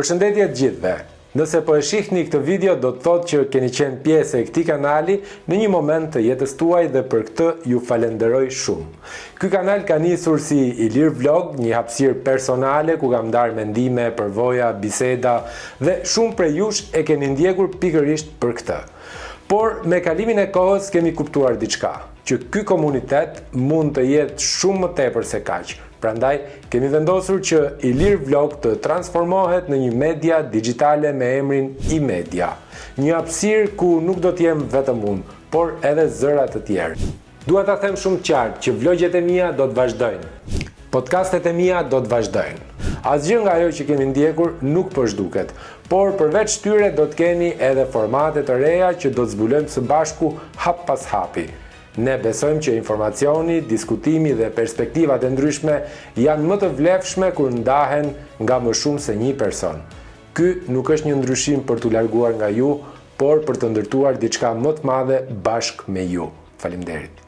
Përshëndetje të gjithëve. Nëse po e shihni këtë video do të thotë që keni qenë pjesë e këtij kanali në një moment të jetës tuaj dhe për këtë ju falenderoj shumë. Ky kanal ka nisur si Ilir Vlog, një hapësirë personale ku kam ndarë mendime, përvoja, biseda dhe shumë prej jush e keni ndjekur pikërisht për këtë. Por me kalimin e kohës kemi kuptuar diçka, që ky komunitet mund të jetë shumë më tepër se kaq. Prandaj, kemi vendosur që Ilir Vlog të transformohet në një media digjitale me emrin iMedia. Një hapësirë ku nuk do të jem vetëm unë, por edhe zëra të tjerë. Dua ta them shumë qartë që vlogjet e mia do të vazhdojnë. Podcastet e mia do të vazhdojnë. Asgjë nga ajo që kemi ndjekur nuk po zhduket, por përveç tyre do të kemi edhe formate të reja që do të zbulojmë së bashku hap pas hapi. Ne besojmë që informacioni, diskutimi dhe perspektivat e ndryshme janë më të vlefshme kur ndahen nga më shumë se një person. Ky nuk është një ndryshim për t'u larguar nga ju, por për të ndërtuar diçka më të madhe bashkë me ju. Faleminderit.